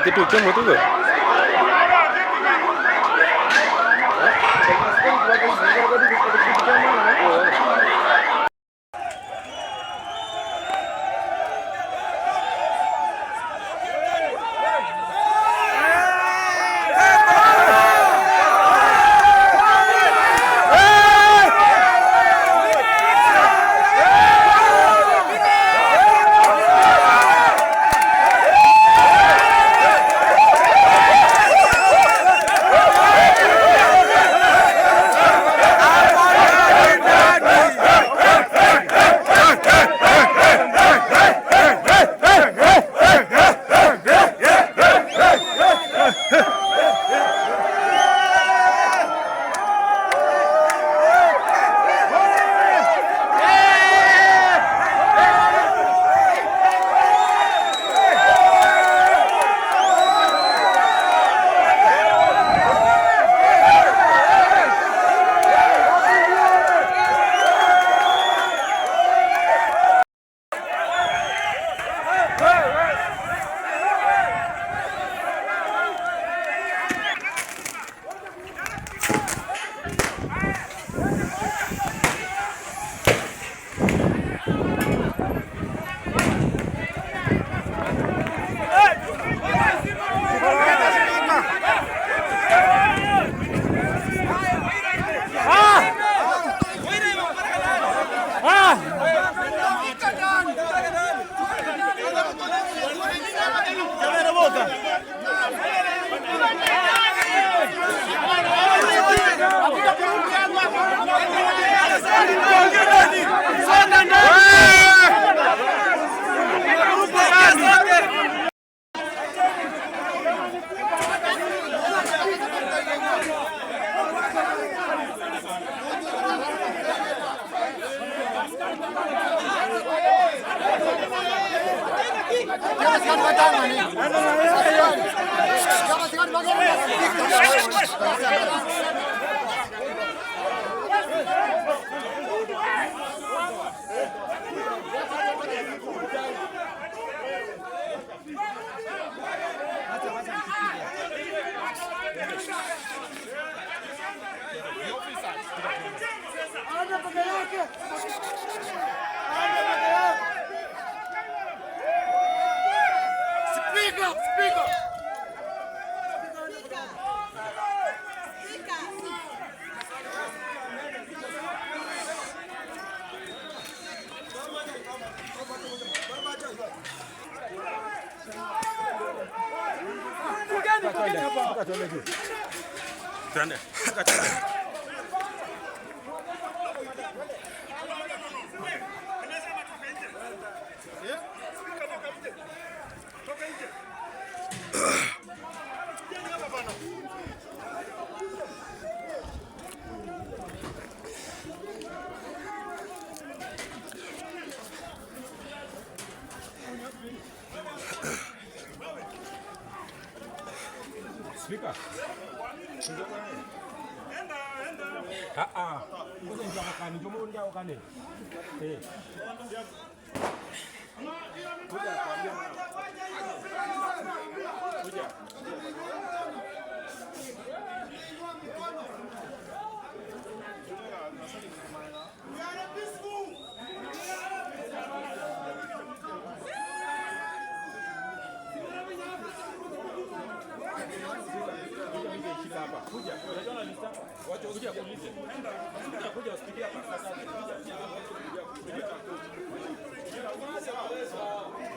Kitu Speak up, speak up. Twende. Spika. Ah ah.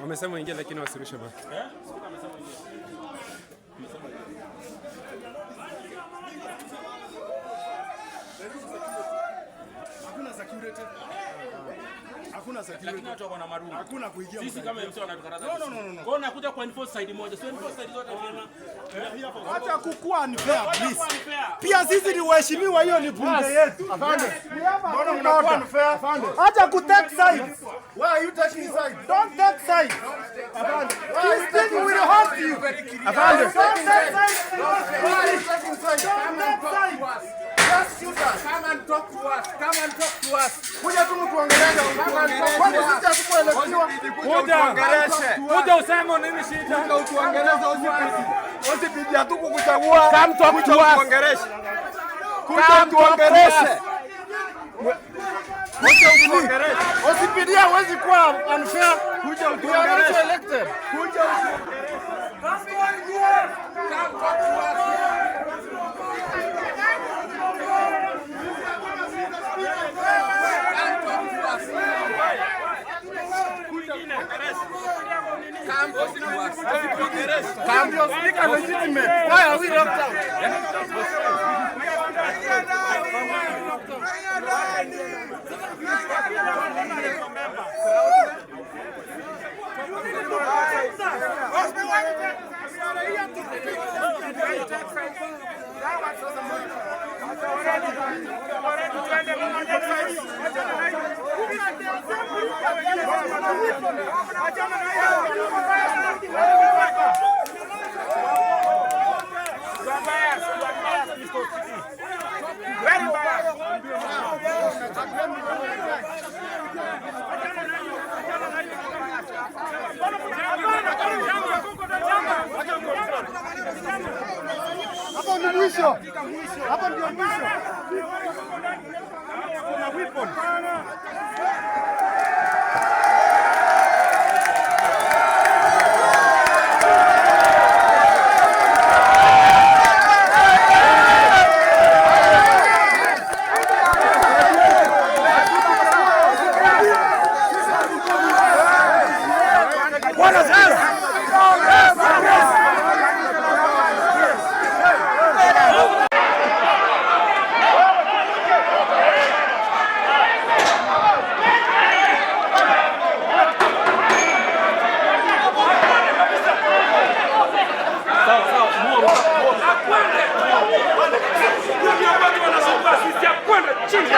Wamesema ingia lakini wasirushe basi. Hakuna security. Hakuna security. Lakini watu wako na marungu. Hakuna kuingia. Sisi kama MC wanatukataza. No, no, no, no, no. Kwa hiyo nakuja kwa enforce side moja. Sio enforce side zote vyema. Acha kukua unfair please. Unfair. Pia sisi ni waheshimiwa, hiyo ni bunge yetu. Afande. Mbona mnakuwa unfair? Acha ku take sides. Why are you taking sides? Don't take sides. Afande. This thing will hurt you. Afande. Don't take sides. Why are you taking sides? Don't take sides. Just shoot us. and talk to us. Come and talk to us. Kuja tu mtuongeleshe. Kwani sisi hatukuelekiwa? Kuja useme nini shida? OCPD hatukukuchagua. Come talk Kuja to us. utuongeleshe. Kuja Come talk to utuongeleshe. us. Kuja utuongeleshe. OCPD hawezi kuwa unfair. Kuja We are also utuongeleshe. elected. Kuja utuongeleshe. Come talk to us. Come talk to us. Come talk to us. Come your speaker legitimate. Why are we locked out? Hapo ni mwisho. Hapo ndio mwisho. Kuna weapon. Ndio watu wanazungua sisi ya kwenda chini.